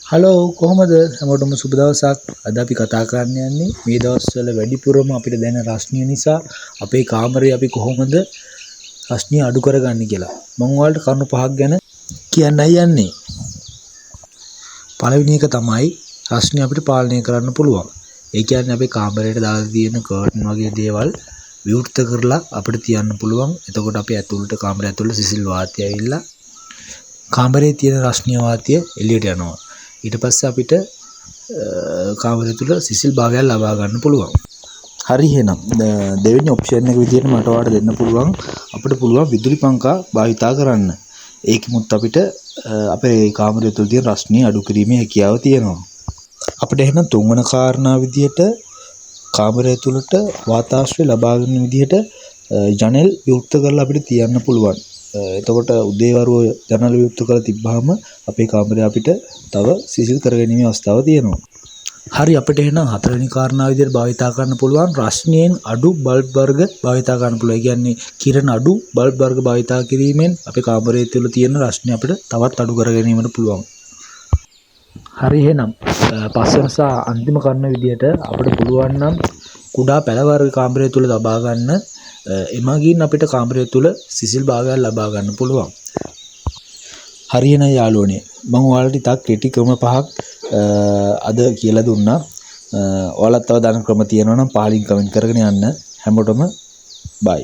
Hello, කොහොමද? හැමෝටම සුබ දවසක්. අද අපි කතා කරන්න යන්නේ මේ දවස්වල වැඩිපුරම අපිට දැනෙන රස්නිය නිසා අපේ කාමරේ අපි කොහොමද රස්නිය අඩු කරගන්නේ කියලා. මම ඔයාලට කරුණු පහක් ගැන කියන්නයි යන්නේ. පළවෙනි එක තමයි රස්නිය අපිට පාලනය කරන්න පුළුවන්. ඒ කියන්නේ අපේ කාමරයට දාලා තියෙන කර්ටන් වගේ දේවල් විවෘත කරලා අපිට තියන්න පුළුවන්. එතකොට අපි ඇතුළට කාමරය ඇතුළට සිසිල් වාතය ඇවිල්ලා කාමරේ තියෙන රස්නිය වාතය එළියට යනවා. ඊට පස්සේ අපිට කාමරය තුල සිසිල් භාවයක් ලබා ගන්න පුළුවන්. හරි, එහෙනම් දෙවෙනි ඔප්ෂන් එක විදිහට මට ඔයාලට දෙන්න පුළුවන්, අපිට පුළුවන් විදුලි පංකා භාවිතා කරන්න. ඒකෙමුත් අපිට අපේ කාමරය තුල තියෙන රස්නිය අඩු කිරීමේ හැකියාව තියෙනවා. අපිට එහෙනම් තුන්වන කාරණා විදිහට කාමරය තුලට වාතාශ්‍රය ලබා ගන්න විදිහට ජනෙල් විවෘත කරලා අපිට තියන්න පුළුවන්. එතකොට උදේවරුව ජනල් විවෘත කරලා තිබ්බහම අපේ කාමරය අපිට තව සිසිල් කරගැනීමේ අවස්ථාව තියෙනවා. හරි, අපිට එහෙනම් හතරවෙනි කාරණාව විදිහට භාවිතා කරන්න පුළුවන් රස්නියෙන් අඩු බල්බ් වර්ග භාවිතා කරන්න පුළුවන්. ඒ කියන්නේ කිරණ අඩු බල්බ් වර්ග භාවිතා කිරීමෙන් අපේ කාමරය තුළ තියෙන රස්නිය අපිට තවත් අඩු කර ගැනීමට පුළුවන්. හරි, එහෙනම් පස්වෙනි සහ අන්තිම කරුණ විදිහට අපිට පුළුවන් නම් කුඩා පැල වර්ග කාමරය තුළ තබා ගන්න. එමගින් අපිට කාමරය තුළ සිසිල් භාවයක් ලබා ගන්න පුළුවන්. හරි, එහෙනම් යාළුවනේ, මම ඔයාලට ඉතා කෙටි ක්‍රම පහක් අද කියලා දුන්නා. ඔයාලත් තව දන්න ක්‍රම තියෙනවා නම් පහලින් කමෙන්ට් කරගෙන යන්න. හැමෝටම බයි.